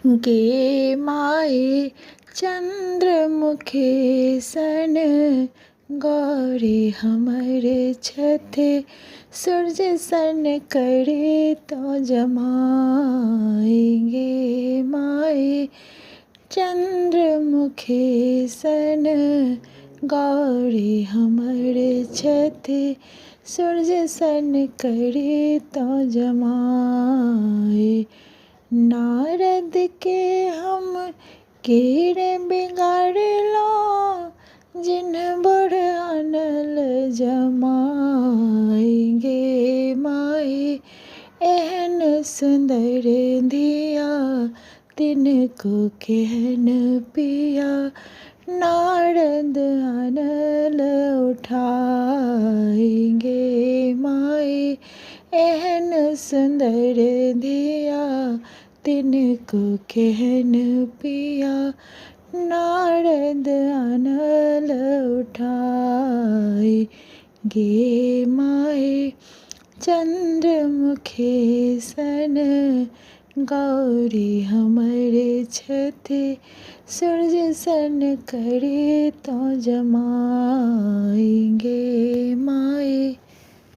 गे माइ चन्द्रमुखी सन गौरी हमर छथि, सूर्य सन करितौँ जमाय गे माइ चन्द्रमुखी सन गौरी हमर छथि, सूर्य सन करितौँ जमाय। नारदके हम कीरे बिगाड़लहुँ, जिन्ह बुढ़ आनल जमाय गे माइ एहन सुन्दर धिया तिनको केहन पिया, नारद आनल उठाय गे माइ एहन सुन्दर धिया तिनको केहन पिया, नारद आनल उठाय गे माइ चन्द्रमुखी सन गौरी हमर छथि, सूर्य सन करितौँ जमाय गे माइ।